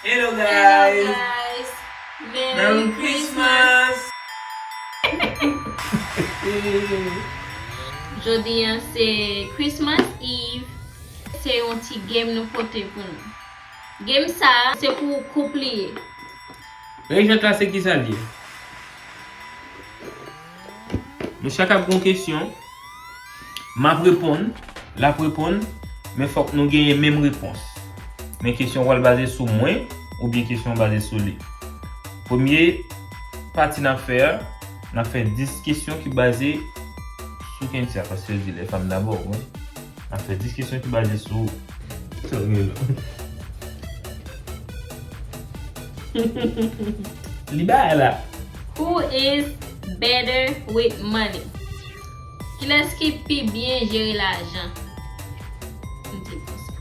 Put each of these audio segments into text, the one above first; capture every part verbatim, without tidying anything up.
Hello guys! Merry Christmas! Jodi a se Christmas Eve. Se yon ti game nou pote pou nou. Game sa a, se pou koup li ye. Règ jwèt la se kisa l ye? Nou chak ap gen yon kesyon. M ap reponn, l ap reponn, men fòk nou genyen menm repons. Men kesyon pral baze sou mwen oubyen kesyon baze sou li. Premye pati n ap fè a, n ap fè dis kesyon ki baze sou Kentia, paske yo di les femmes d'abord, wi. N ap fè dis kesyon ki baze sou Li bagay la. Who is better with money? Kilès ki pi byen jere lajan? M di konsa.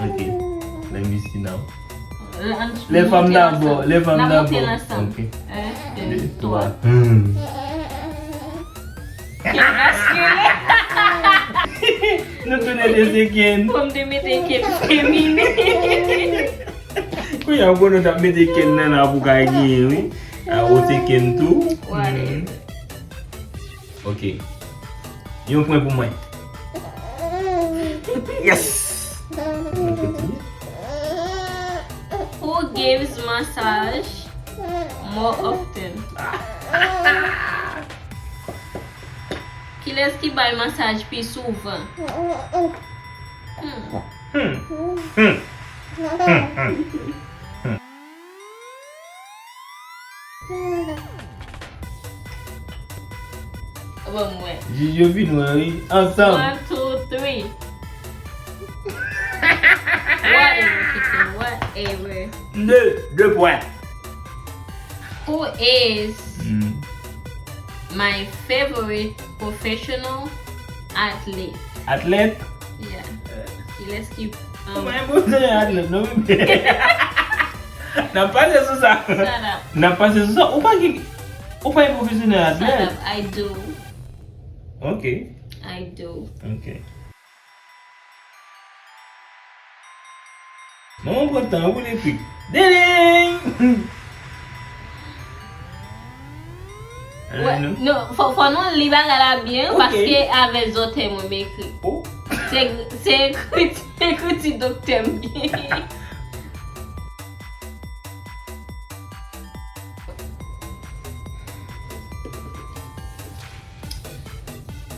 Ok. Let me see now. Les femmes d'abord, les femmes d'abord. Ok. Un, deux, trois. Hmm. Ken maskile. Nou tounen de se Ken. Fò m te mete Ken feminen. Kounye a, ou konnen w t ap mete Ken nan la pou ka genyen, wi. A, ou se Ken tou. Whatever. Hmm. Ok. Yon pwen pou mwen. Yes! Mwen kontinye. Who gives massage more often? Kilès ki bay masaj pi souvan? Hmm. Hmm. Hmm. Hmm. Hmm. Bon, mwen. Jij yo vin wè, wi. Ansanm. One, two, three. Whatever, Kiki, whatever. De, de pwen. Who is Hmm. my favorite professional athlete? Athlete? Yeah. Kilès ki, um, Ou pa enpozisyonnen atlèt, non, wi. N ap pase sou sa. Shut up. N ap pase sou sa. Ou pa ki, ou pa yon pwofesyonèl atlèt. Shut up. I do. Ok. I do. Ok. Manman pran tan pou l ekri. Ding! Wè, non, fò, fò nou li bagay la byen, ok, paske avè zòtèy mwen m ekri. Oh. Se, se ekriti, ekriti doktè m gen.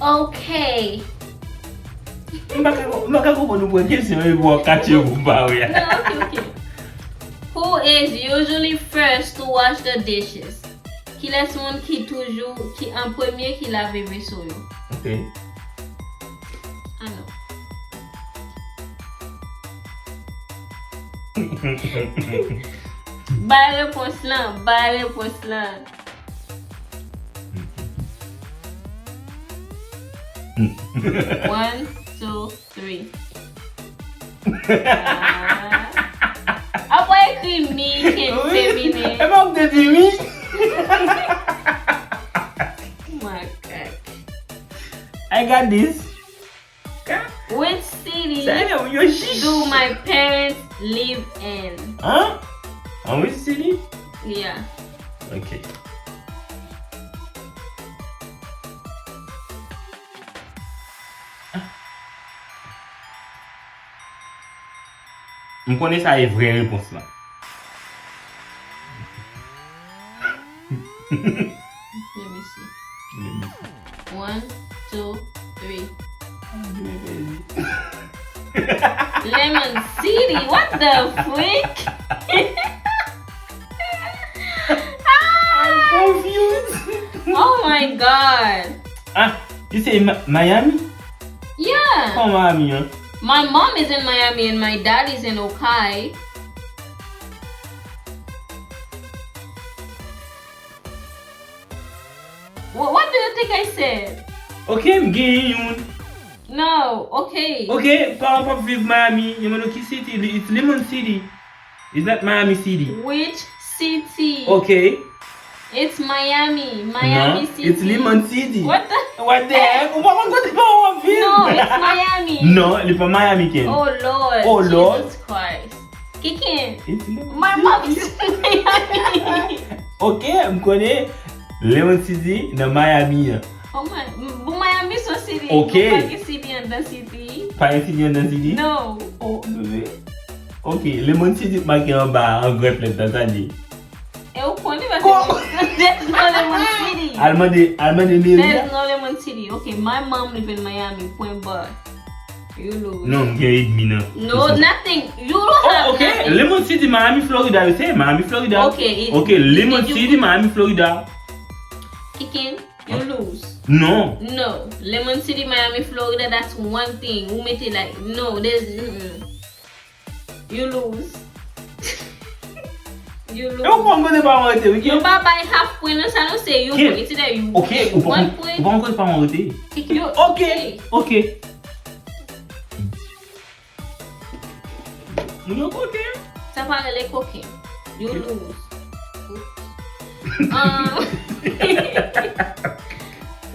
Ok. M pa ka, m pa ka konprann ou pran kesyon epi w ap kache pou m pa wè a. Non, ok, ok. Who is usually first to wash the dishes? Kilès moun ki toujou, ki an premye ki lave veso yo? Ok. Ah non. Bay repons lan, bay repons lan. One, two, three. Ah. Apa w ekri mi, Ken feminen? Epa w te di mi? Makak. I got this. Which city do my parents live in? Huh? An which city? Yeah. Ok. M konnen sa e vrè repons lan. Let me see. Let me see. One, two, three. Lemon City, what the freak? I'm confused. Oh my God. Ah, you say Ma- Miami? Yeah. Kòman Miami an? My mom is in Miami and my dad is in Okai. Wha- What do you think I said? Ok, m genyen youn. No, ok. Ok, paran p ap viv Miami. Yo mande ki city? Li- It's Lemon City. It's not Miami City. Which city? Ok. It's Miami. Miami City. Non, it's Lemon City. What the What the heck? Ou pa konn kote paran w ap viv? No, it's Miami. Non, li pa Miami, Ken. Oh Lord. Oh Lord. Jesus Christ. Kiken. My mom is Miami. Ok, m konnen. Lemon City nan Miami an. Oh my, bon, Miami se yon city. Ok. Nou pa gen city anndan city. Pa gen city anndan city? No. Oh, bebe. Ok, Lemon City t make anba an gran flèt nan sa di. E ou konnen paske there's no Lemon City. Al mande, al mande meri a. There's no Lemon City. Ok, my mom live in Miami. Point bar. You lose. Non, m gen edmi nan. No, nothing. You don't have nothing. Oh, ok. Lemon City, Miami, Florida. You say Miami, Florida. Ok, Lemon City, Miami, Florida. Kiken, you lose. No. No. Lemon City, Miami, Florida, that's one thing. Ou mete like, no, there's, mm-mm. You lose. You lose. E ou konn kote pa mwen rete, wi. Yo pa bay half point nan sa non, se you point. It's either you win one point. Ok, ou pa konn kote pa mwen rete. Ok, ok. Moun yo koken. Sa pa rele koken. You lose. Um,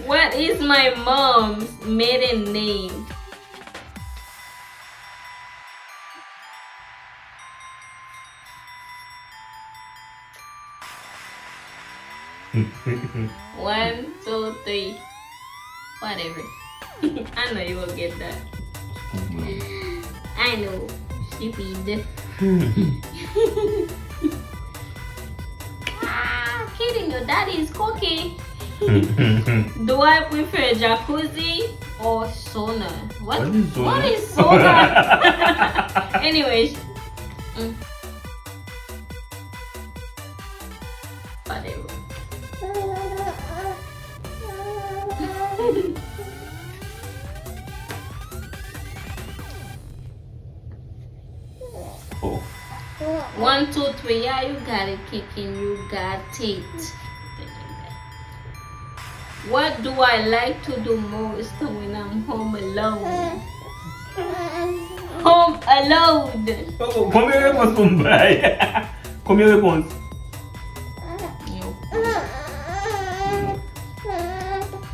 what is my mom's maiden name? One, two, three. Whatever. I know you will get that. I know. Stupid. Ah, kidding, your daddy is cooking. Do I prefer jacuzzi or sauna? What, what is sauna? What is sauna? Anyways. Mm. Whatever. Oh. One, two, three. Yeah, you got it, Kiken. You got it. What do I like to do most when I'm home alone? Home alone. Oh, oh, konbyen repons pou m bay? Konbyen repons? Yo.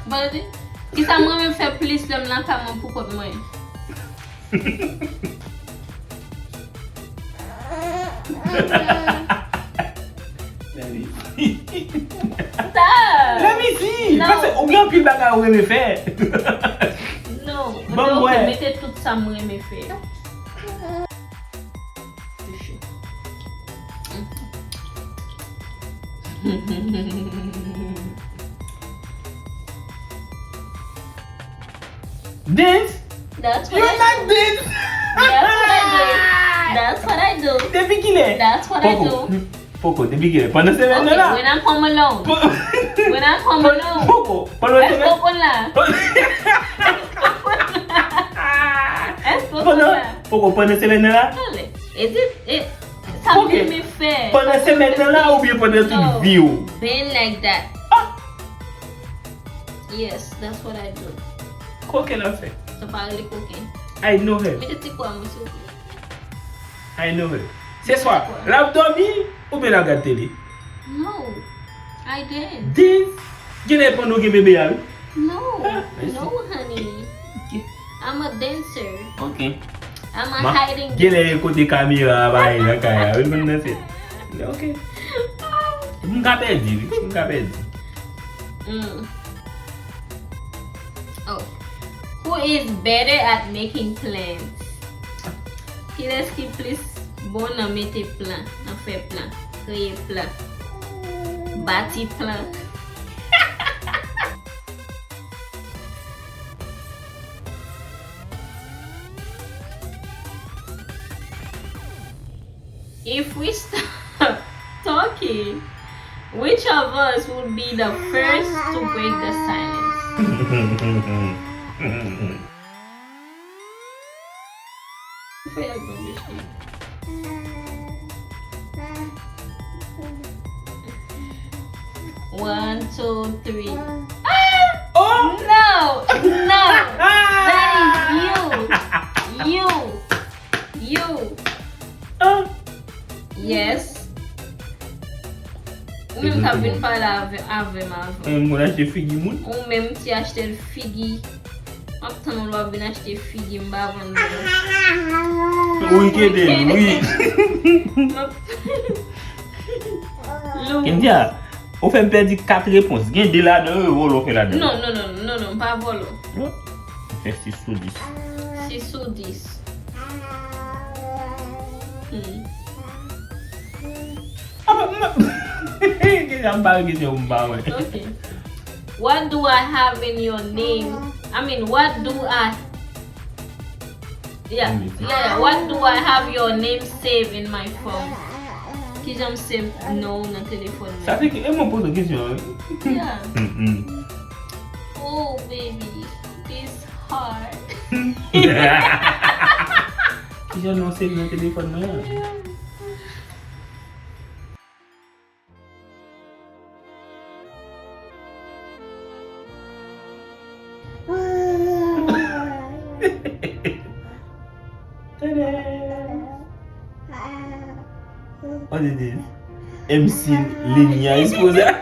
Bon, di, kisa mwen menm fè plis lè m nan kay mwen pou kont mwen? Let me see. Stop. Let me see. Non. Paske ou gen anpil bagay ou renmen fè. Non. Ban m wè. Mete tout sa m renmen fè. Dance? That's what I do. That's what I do. That's what I do. Depi kilè? That's what I do. Poko, depi kilè? Pandan semèn nan la? When I'm home alone. When I'm home alone. Poko, pandan semèn. Èske w konn la? Èske w konn la? Poko, pandan semèn nan la? Tande. Is it, it, sa m renmen fè. Pandan semèn nan la oubyen pandan tout vi w? Been like that. Ah! Yes, that's what I do. Koken l ap fè. Sa pa rele koken. I know her. Mete ti kwa mwen, silvouplè. I know her. Se swa l ap dòmi oubyen l ap gad tele. No, I dance. Dance? Genlè pandan w gen bebe a, wi. No, no, honey. I'm a dancer. Ok. I'm a hiding dancer. Genlè kote kamera a pa ye nan kay la, wi, l konn danse. Ok. M ka pèdi, wi. M ka pèdi. Mm. Oh. Who is better at making plans? Kilès ki plis bon nan mete plan, nan fè plan, kreye plan, bati plan? If we stop talking, which of us would be the first to break the silence? One, two, three. Ah! Oh! No! No! That is you! You! You! Ah! Yes. Ou menm k ap vin pale avè, avè m avan. Ou menm konn achte figi moun? Ou menm ki achte figi. M ap tann ou lè w ap vin achte figi m pa vann. Wi, Keden, wi. Lou. Kendia, ou fè m pèdi kat repons. Gen de ladan yo, vòlò fè ladan. Non, non, non, non, non, m pa vòlò. Ou fè sis sou dis. Sis sou dis. Hmm. Apa m. Kendia, m pa gen kesyon, m pa wè. Okay. What do I have in your name? I mean, what do I Yeah, yeah, yeah. What do I have your name saved in my phone? Kijan m save non w nan telefòn mwen? Sa se ki, e mwen poze w kesyon an. Yeah. Mm, mm. Oh, baby, this hard. Kijan non save nan telefòn mwen an? What is this? M C Linya Esposa.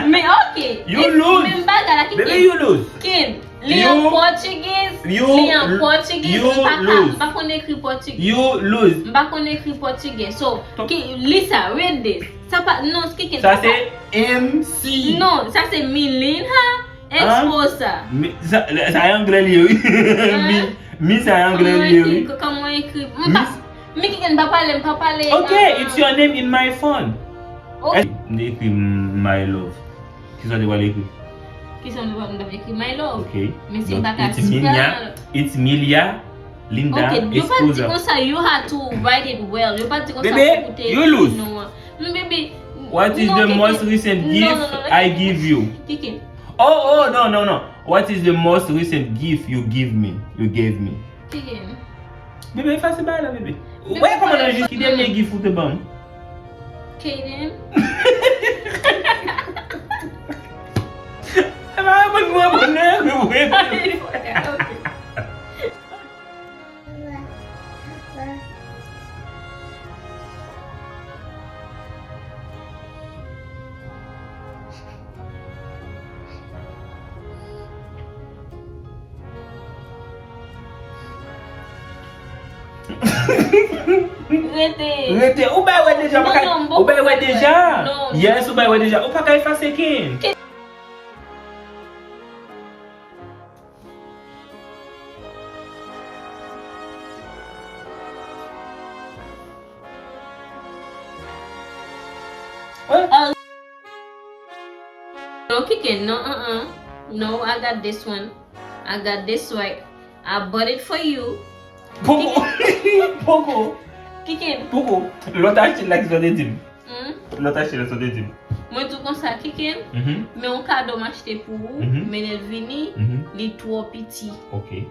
Men okay. You lose. Men bagay la ki Baby, you lose. Ken, li an Portuguese, li an Portuguese, m pa ka, m pa konn ekri Portuguese. You lose. M pa konn ekri Portuguese. So, ki, Lisa, read this. Sa pa, non, Kiken, Sa se M C. Non, sa se Milinha Esposa. Sa e anglè li ye, wi. Mi, mi sa e anglè li ye, wi. Kòman ekri? M pa, mi Kiken pa pale, m pa pale. Ok, it's your name in my phone. Ok. M te ekri my love. Kisa w te pral ekri? Kisa m te pral ekri? My love. Ok. Men si m pa ka It's Milia, it's Milia Linda Esposa. Ok, yo pa di konsa, you have to write it well. Yo pa di konsa pou te ekri non an. Baby, you lose. What is the most recent gift I give you? Oh, oh, no, no, no. What is the most recent gift you give me? You gave me. Bebe, efase bagay la, bebe. Wè kòman nan jis ki dènye gift ou te ban m? Kaden. E pa reponn mwen, mwen, mwen, mwen. Rete. Rete. Ou bay wè deja, pa ka. Ou bay wè deja. Yes, ou bay wè deja. Ou pa ka efase Ken. No, Kiken, no, uh-uh. No, I got this one. I got this right. I bought it for you. Poko. Poko. Kiken. Poko. Lòt achte la ki sot di m. Hmm? Lòt achte la sot di m. Mwen tou konsa, Kiken. Men yon kado m achte pou ou, men lè l vini, li twò piti. Ok.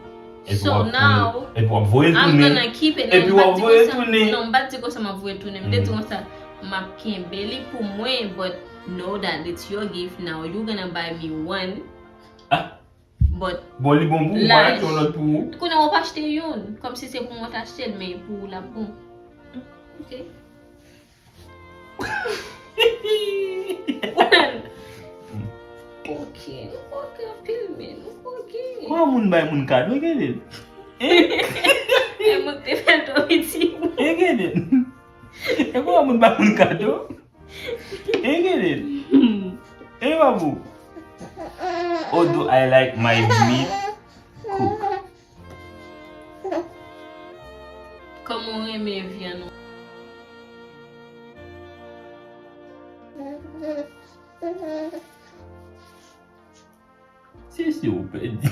So now, epi w ap voye l I'm tounen. Gonna keep it. Epi w ap voye l tounen. Non, m pa t di konsa m ap voye l tounen. M te di konsa, m ap kenbe li pou mwen, but know that it's your gift now. You gonna buy me one. Ah. But Bon, li bon pou ou, m pa achte yon lòt pou ou. Kounye a w ap achte youn, kòmsi se pou mwen t achte l, men pou ou l ap bon. Ok. Ok, nou ok anpil, men nou ok. Kòman moun bay moun kado, Kaden? Eh? E mwen te fè l twò piti. Eh, Kaden? E kòman moun bay moun kado? Eh, Kaden? Eh, babou? Oh, do I like my meat cook? Kòman w renmen vyann ou? Se si ou pèdi.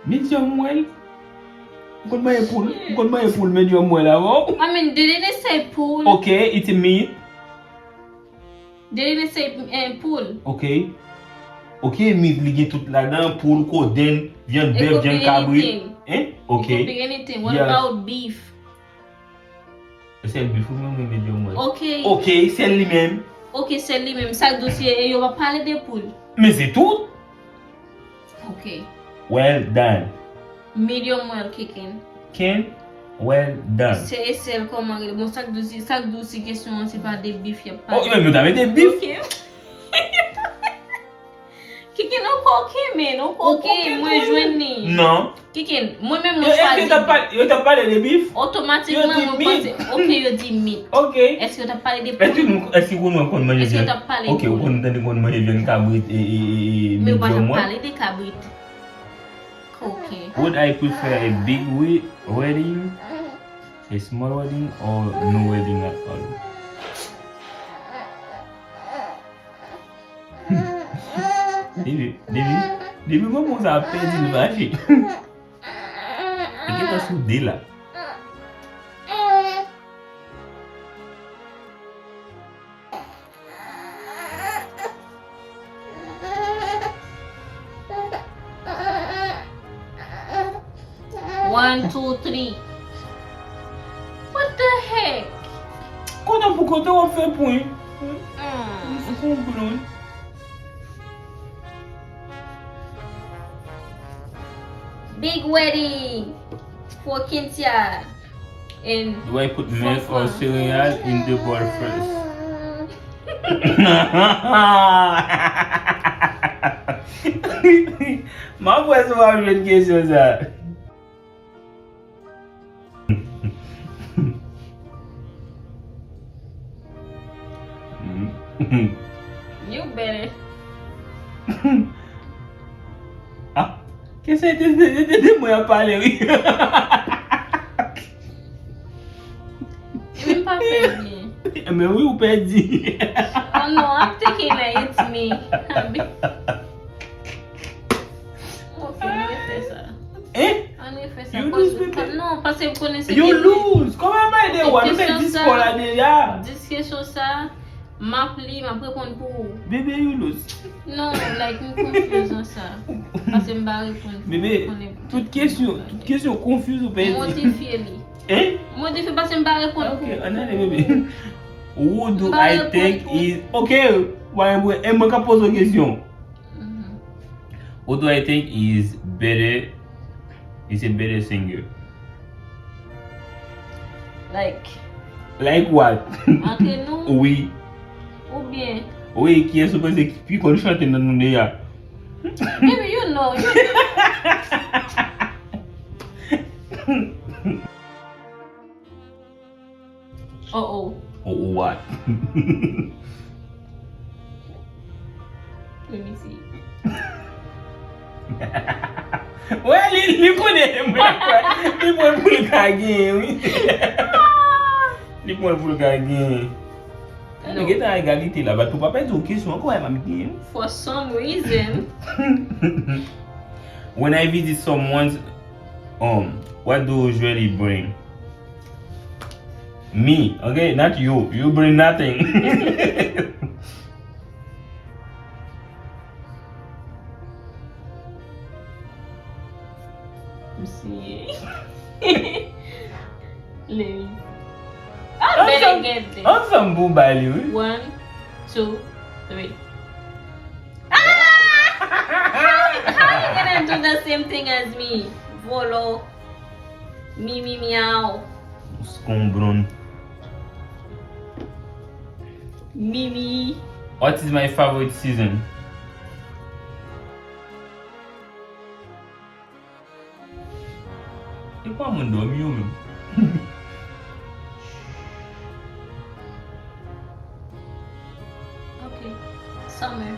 Medium well. Ou konn manje poul? Ou konn manje poul medium well avan? I mean, they didn't say pool. Ok, it's a meat. They didn't say eh, pool. Ok. Ok, meat li gen tout ladan, poul, kodenn, vyann bèf, vyann kabrit. Hein? Ok. It could be anything. What about beef? Sèl beef ou menm ou medium well? Ok. Ok, sèl li menm. Ok, sèl li menm. Sa k di w si e yo pa pale de poul? Men se tout. Ok. Well done. Medium well, Kiken. Ken, well done. Se e sèl kòman rele. Bon, sa k di w si, sa k di w si kesyon an se pa de beef y ap pale? Oh, menm yo ta mete beef. Ok. Ok, mwen jwenn li. Non. Kikin, mwen menm mwen chwazi. Yo t ap pale de bif? Otomatikman mwen panse, ok, yo di meat. Ok. Èske yo t ap pale de poul? Èske nou, èske nou konn manje vyann? Èske yo t ap pale de poul? Ok, ou konn tande konn manje vyann kabrit e, e, e, e, medium well? Men yo pa t ap pale de kabrit. Ok. Would I prefer a big we-, wedding, a small wedding, or no wedding at all? Depi, depi, depi bonbon sa ap pèdi l fache. Li gentan sou de la. One, two, three. What the heck? Kote pou kote w ap fè pwen? Mm. Ou konprann. Big wedding for Kintia. And do I put milk or cereal in the bowl first? M ap wè si w ap jwenn kesyon sa. You better. Ah, kesyon te, te, te, te mwen ap pale, wi. Epi m pa pèdi. Men wi, ou pèdi. Oh no, I'm thinking like it's me. Ok, nou fè sa. Eh? Ann refè sa. You lose, baby. Non, paske m konnen se you lose. Kòman m ede w a? Nou fè dis pwen la deja. Dis kesyon sa, m ap li, m ap reponn pou ou. Baby, you lose. Non, like, m confuse nan sa. Paske m pa reponn pou ou. Baby, tout kesyon, tout kesyon confuse ou pèdi. Modifye li. Eh? Modifye paske m pa reponn pou ou. Ok, ann ale, baby. Who do I think is, ok, why, e mwen k ap poze w kesyon. Mhm. Who do I think is better, is a better singer? Like. Like what? Antre nou? Wi. Oubyen? Wi, kiyès ou panse ki pi konn chante nan nou de a? Baby, you know, you know. Oh, oh. Oh, oh, what? Let me see. Wè, li, li konnen mwen kwè. Li pran pou l ka genyen, wi. Li pran pou l ka genyen. Nou gentan a egalite la, but pou pa pèdi yon kesyon ankò, e pa m genyen. For some reason. When I visit someone's home, what do usually bring? Me, okay? Not you. You bring nothing. M siye. Let me. Ah, better get this. Ansanm pou bay li, wi. One, two, three. Ah! How, how you gonna do the same thing as me? Volo. Mi, mi, miaw. Skonbron. Mimi. What is my favorite season? E pa moun dòmi yo menm. Ok. Summer.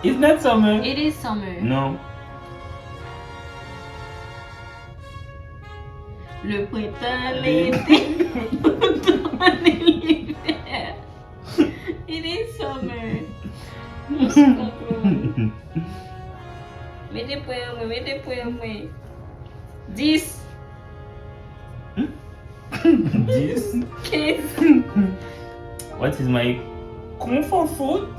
It's not summer. It is summer. Non. Le printemps, l'été, l'automne et l'hiver. It is summer. M konprann. Mete pwen an mwen, mete pwen an mwen. Dis. Dis. Kenz. What is my comfort food?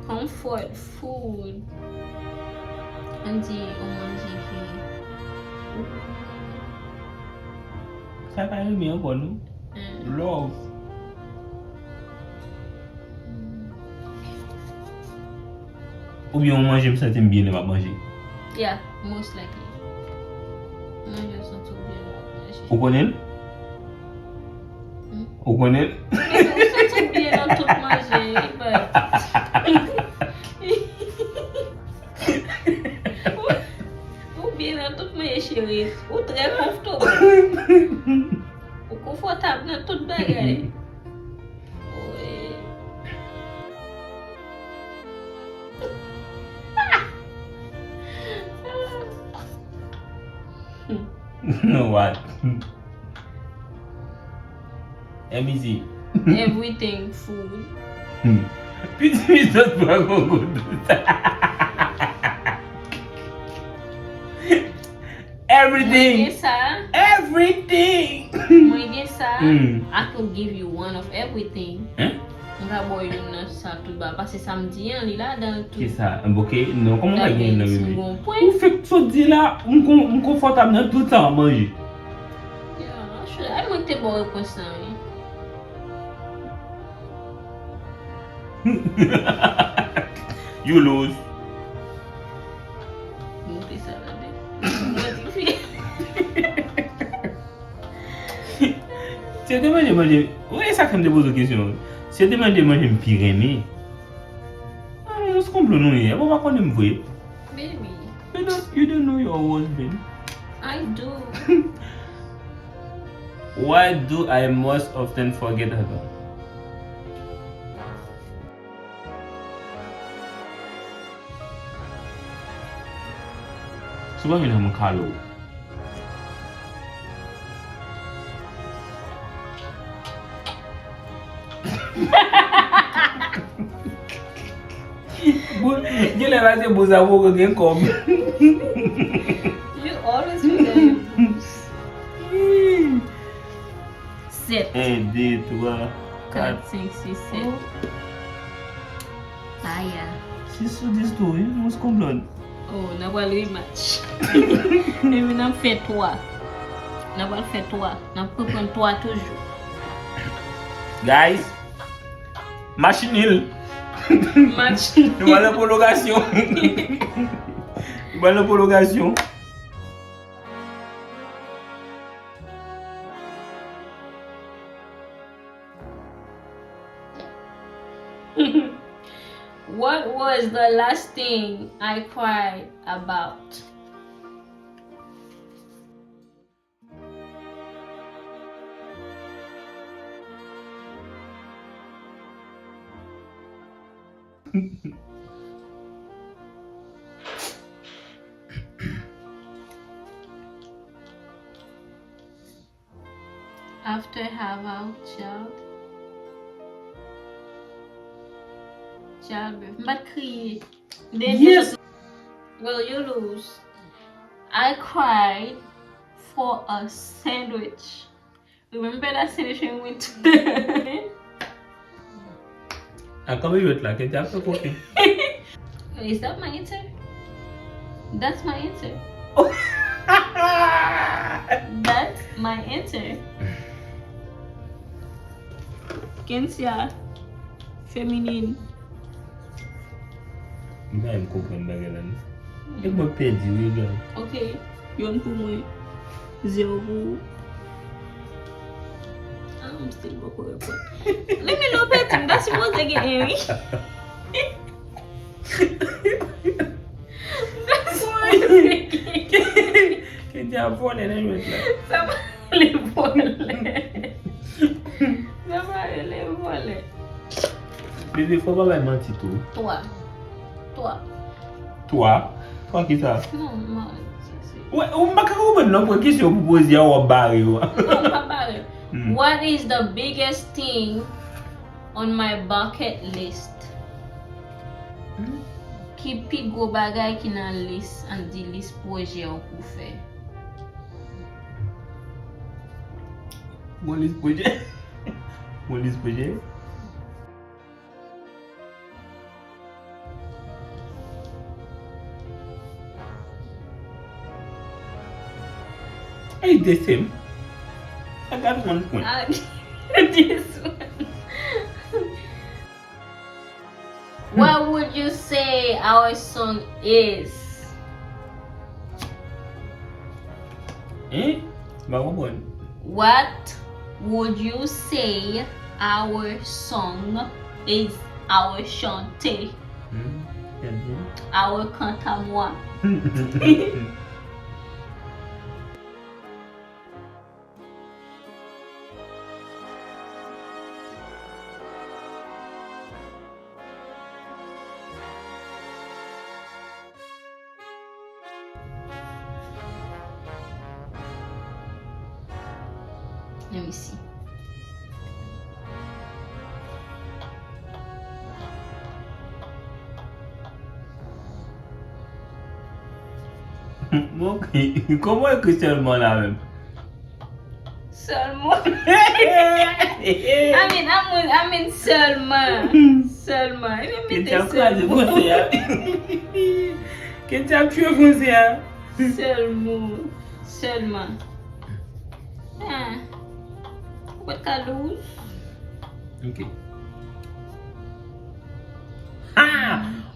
Comfort food. Ann di yon manje ki. Sa ka rive ankò, non? Mm. Love. Oubyen yon manje m santi m byen lè m ap manje? Yeah, most likely. Manje w santi w byen lè w ap manje. Ou konnen l? Hmm? Ou konnen l? Ou santi w byen nan tout manje, but. What? M E C. Everything food. Pitit sot pa gon gout. Mwen Everything. Gen sa. Everything. Mwen gen sa. Mm. I could give you one of everything. Hein? M ka ba w youn nan sa tou ba. Paske sa m di an, li ladan l tou. Kisa? Ok, non, kòman w ka gen nan bebe? Bon pwen. Ou fèk sot di la, m kon- m konfòtab nan tout sa w ap manje. Yeah, actually, ay mwen te ba w repons lan, wi. You lose. Montre sa la de. Mwen di fi. Si yo te mande manje, ou wè sa fè m te poze w kesyon. Si yo te mande manje m pi renmen. Ah, nou se konplo nou ye. Ou pa konnen m vre. Baby, You don't, you don't know your husband. I do. Why do I most often forget about? Souvan vin nan mwen kalo. Genlè la se bouz a poko gen kòb. You always forget. Sèt. En, de, twa, kat. Kat, senk, sis, sèt. Aya. Sis sou dis tou, wi, mous konprann. Oh, n ap pral rematch. Epi n ap fè twa. N ap pral fè twa. N ap reprann twa toujou. Guys, match nil. Match. Nou pral nan pwolongasyon. Nou pral nan pwolongasyon. What was the last thing I cried about? After have out child. Childbirth. M pa t kriye. Deja. Yes. Well, you lose. I cried for a sandwich. Remember that sandwich we went to? A kanpe jwèt la, Kenty ap fè koken. Is that my answer? That's my answer. That's my answer. Kensia, feminin. M pa menm konprann bagay la non. E mwen pèdi wi, guys. Ok, yonn pou mwen, zewo pou ou. Ah, m still poko reponn. Lemme nou pèdi, m ta sipoze genyen, wi. M ta sipoze genyen. Kenty ap vòlè nan jwèt la. Sa pa rele vòlè. Sa pa rele vòlè. Bebe, fò w pa bay manti tou. Twa. Twa. Twa? Twa kisa? Non, man, se, se. Ou, ou pa ka konprann non, pran kesyon pou poze a, w ap bare yo. Non, m pa bare. Hmm. What is the biggest thing on my bucket list? Hmm. Ki pi gwo bagay ki nan lis, ann di lis pwojè w pou fè? Mwen lis pwojè. Mwen lis pwojè. Ay, de sèm. I got one point. Ah, this one. What would you say our song is? Hein? M pa konprann. What would you say our song is, our chante? Hmm, Kenty. Our quant à moi. Let me see. Bon, kòman ekri sèlman la menm? Sèlman. I mean, I mean, I mean sèlman. Sèlman. E menm mete sèlman. Kenty ap kraze fransè a. Kenty ap tiye fransè a. Sèlman. Sèlman. Ah. Ou pa t ka lose. Ok. Ha!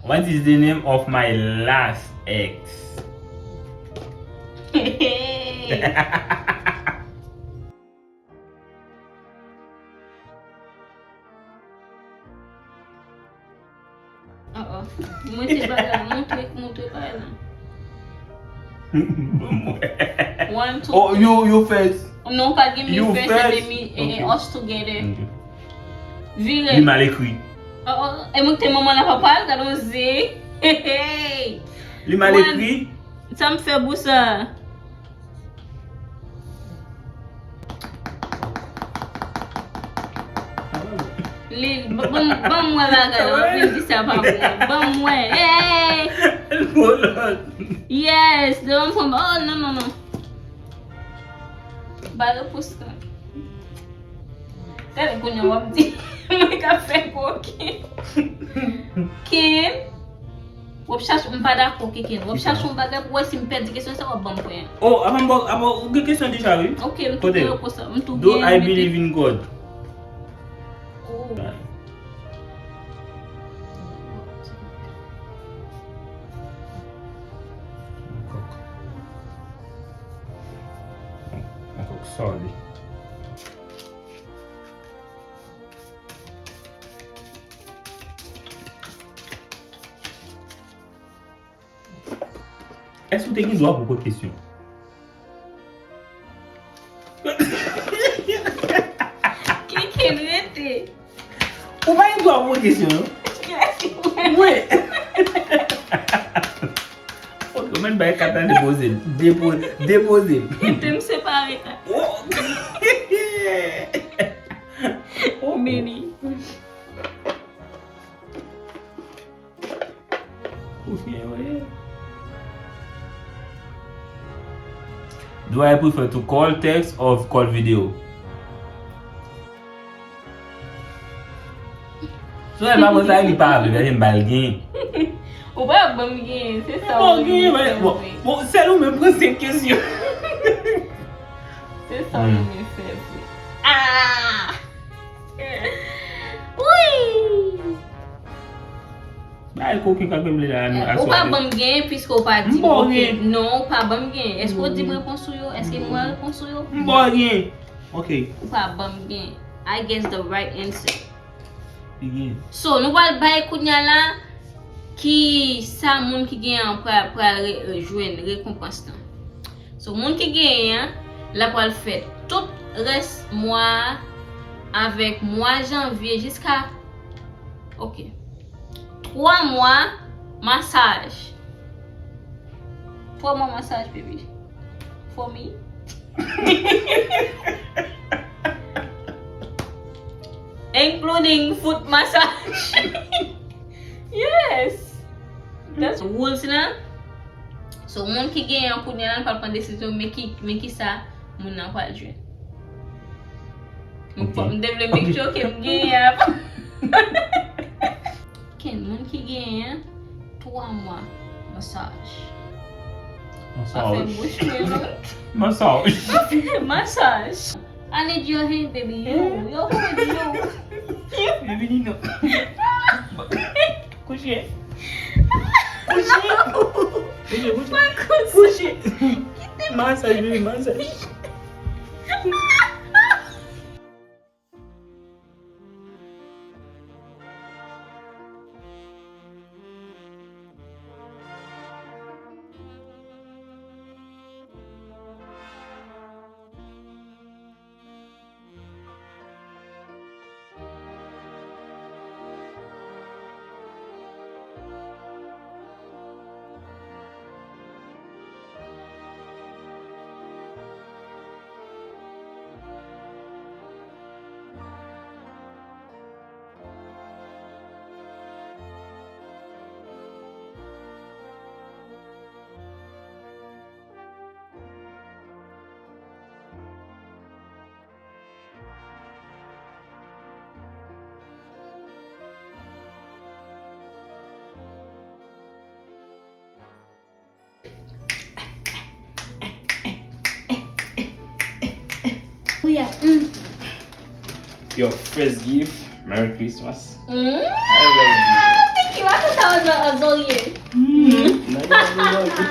What is the name of my last ex? Oh, oh. Montre bagay la, montre, montre bagay la. One, two, oh, three. You, you first. Non, pa gen me first, and then me, eh, eh, us together. Ok. Vire. Li mal ekri. Oh, oh. E montre manman la papa l, gade yon zen. Hey, hey. Li mal ekri. Sa m fè pou sa? Li, ban, ban, ban m wè bagay la, w ap vin di sa pa bon. Ban m wè. Hey! Yes, devan m pran. Oh, non, non, non. Ba repons lan. Gade kounye a w ap di mwen k ap fè koken. Ken, w ap chache, m pa dakò, Keken. W ap chache yon bagay pou wè si m pèdi kesyon sa, w ap ban m pwen. Oh, avan m ba, avan, ou gen kesyon deja, wi. Ok, m tou gen repons lan. M tou gen. Do I believe in God? Oh. Yon kòk. Yon kòk sòlid. Èske w te gen dwa pou poze kesyon? Kiki, rete. Ou pa gen dwa pou poze kesyon, non? Wi. Ok, mwen bay kat la depoze l. Depo-, depoze l. Ede m separe kat. Oh. Oh. Meni. Ou fè, wi. Do I prefer to call, text, or call video? So, e pa konsa li pa vle, men m ba l gen. Ou pa ban m gen, se sa ou renmen fè vre. Bon, bon, sèl ou menm pran senk kesyon. Se sa ou renmen fè vre. Ah! Wi! Bay koken k ap regle la, nou aswè. Ou pa ban m gen, piske ou pa di m. M ba w gen. Non, ou pa ban m gen. Èske ou di m repons ou yo? Èske m wè repons ou yo? M ba w gen. Ok. Ou pa ban m gen. I guess the right answer. Li gen. So, nou pral bay kounye a la ki sa moun ki genyen an pral, pral re-, jwenn rekonpans lan. So, moun ki genyen an, l ap pral fè tout rès mwa a avèk mwa janvye jiska, ok, twa mwa masaj. Twa mwa masaj, baby. For me. Including foot massage. Yes. That's rules lan. So, moun ki genyen an kounye a, l pral pran desizyon, men ki, men ki sa moun nan pral jwenn. M, ok, m te vle make sure ke m genyen an. Ken moun ki genyen an twa mwa masaj. Masaj. Pa fè bouch mwen long. Masaj. Pa fè masaj. I need your hand, baby. Yo, yo, hold yo. Baby, ni non. Kouche. Kouche. Kouche, kouche. Pa kouche. Kouche. Kite m. Masaj, baby, masaj. Mm. Your first gift, Merry Christmas. Mm. I love you. Thank you. I thought that was a Azolier. Mm. Now you have me.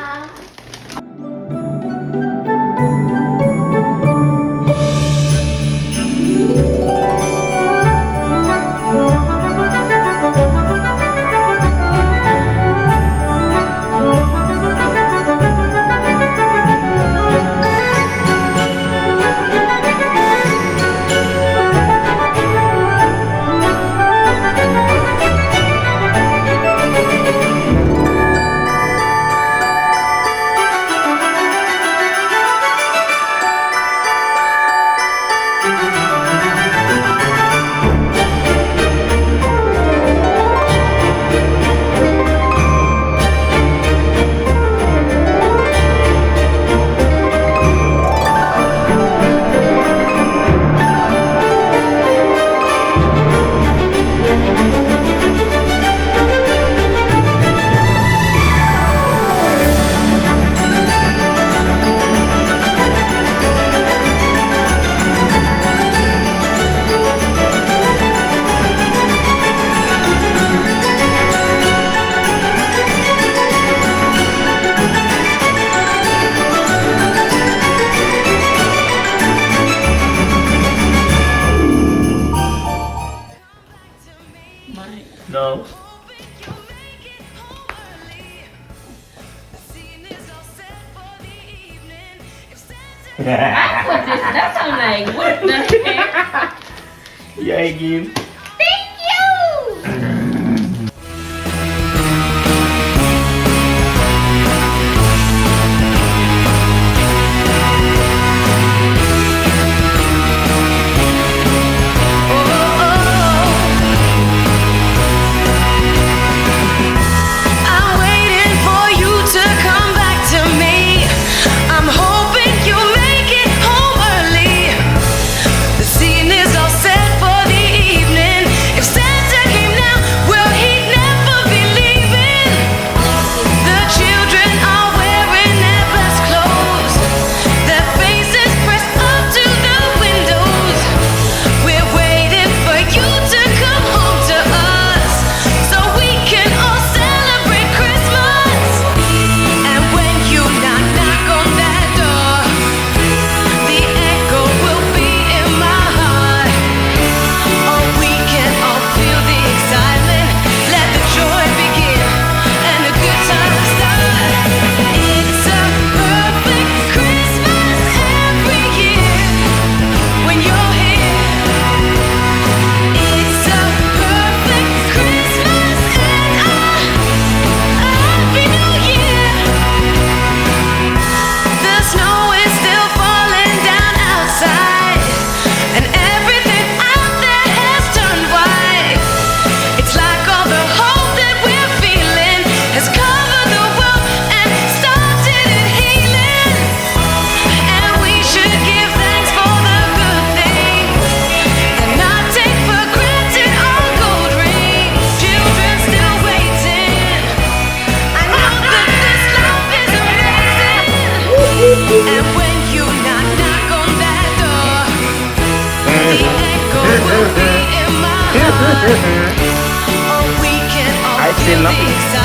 No. I put this, that sound like, what the heck? Yeah, I give. Thank you! I'm waiting for you to come back to me. I'm hoping you make it home early. The scene is all set for the evening. If Santa came now, well, he'd never be leaving. The children are wearing their best clothes. Their faces pressed up to the windows. We're waiting for you to come home to us so we can all celebrate Christmas. And when you knock, knock on that door, the echo will be in my heart. Oh, we can all feel the excitement. Let the joy begin and the good times start. It's a perfect Christmas every year when you're here. It's a perfect Christmas and a happy new year. The snow is still falling down outside, and everything out there has turned white. It's like all the hope that we're feeling has covered the world and started it healing. And we should give thanks for the good things and not take for granted our gold rings. Children still waiting. I know that this life is amazing. And when you knock, knock on that door, the echo will be in my heart. Oh, we can all feel the excitement.